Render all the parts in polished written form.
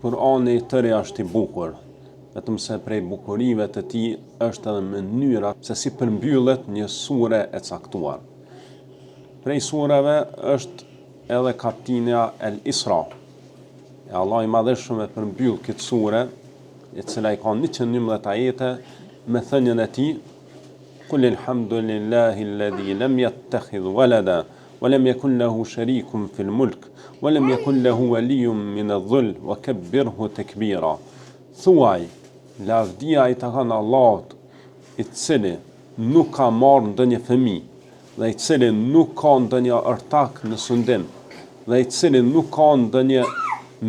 Kur'ani i tëri është i bukur, vetëm se prej bukurive të tij është edhe mënyra se si përmbyllet një sure e caktuar. Prej sureve është edhe kaptina El Isra. E Allahu i Madhërishëm e përmbyll këtë sure, e cila i ka 111 ajete, me thënien e tij, Kul elhamdulillahi alladhi lem jettekhidh walada, wa lem jekun lehu sherikun fil mulk, wa lem jekun lehu welijun min edh-dhul, wa kebbirhu tekbira. Thuaj, lavdia i takon Allahut, i cili nuk ka marrë ndonjë fëmijë, dhe i cili nuk ka ndonjë ortak në sundim, dhe i cili nuk ka ndonjë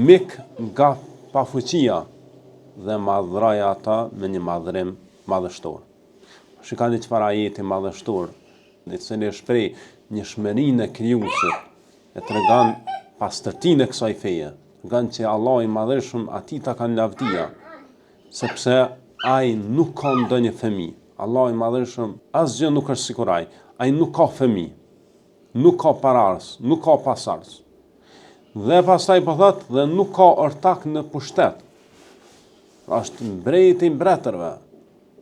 mik nga pafuqia, dhe madhëroje atë me një madhërim madhështor. Shikoni çfarë ajeti madhështor, i cili shpreh njëshmërinë e Krijuesit, e tregon pastërtinë e kësaj feje, tregon që Allahu i Madhërishëm atij i takon lavdia, sepse ai nuk ka ndonjë fëmijë. Allahu i Madhërishëm asgjë nuk është sikur ai. Ai nuk ka fëmijë, nuk ka paraardhës, nuk ka pasardhës. Dhe pastaj po thotë dhe nuk ka ortak në pushtet. Pra është mbreti i mbretërve,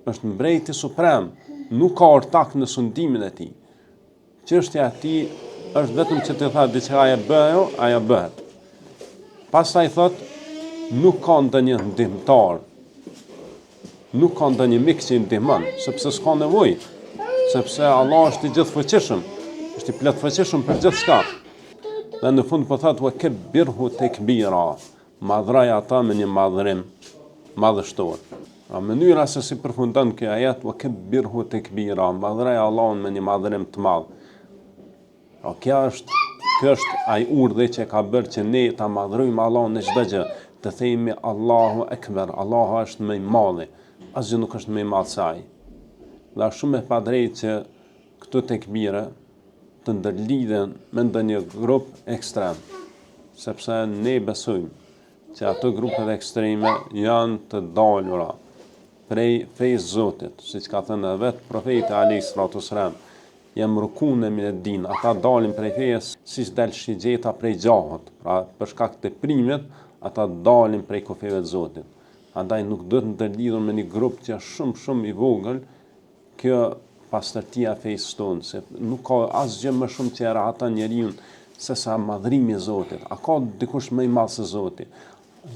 është mbreti suprem, nuk ka ortak në sundimin e tij. Çështja e tij është vetëm që të thotë diçka e bëhu, ajo bëhet. Pastaj thotë, nuk ka ndonjë ndihmëtar, nuk ka ndonjë mik që i ndihmon, sepse s'ka nevojë, sepse Allah është i gjithëfuqishëm, është i plotfuqishëm për gjithçka. Dhe në fund po thotë, wa kebbirhu tekbira, Madhëroje atë me një madhërim madhështor. Pra mënyra se si përfundon ky ajet wa kebbirhu tekbira, madhëroje Allahun me një madhërim të madh. Pra kjo është ky është ai urdhri që ka bërë që ne ta madhërojmë Allahun në çdo gjë, të themi Allahu Ekber, Allahu është më i madhi, asgjë nuk është më i madh se ai. Dhe është shumë e padrejtë që këto tekbire të ndërlidhen me ndonjë grup ekstrem, sepse ne besojmë që ato grupet ekstreme janë të dalura prej fesë Zotit, siç ka thënë edhe vetë profeti alejhi salatu selam, jemrukune min ed-din, ata dalin prej fesë siç del shigjeta prej gjahut, pra për shkak të teprimit, ata dalin prej kufijve të Zotit. Andaj nuk duhet ndërlidhur me një grup që është shumë shumë i vogël, Kjo pastërtia e fesë tonë, se nuk ka asgjë më shumë që e rahaton njeriun se sa madhërimi i Zotit. A ka dikush më i madh se Zoti?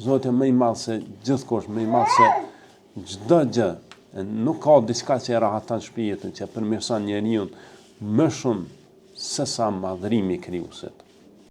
Zoti më i madh se gjithkush, më i madh se çdo gjë. Nuk ka diçka që e rahaton shpirtin, që e përmirëson njeriun më shumë se sa madhërimi i Krijuesit.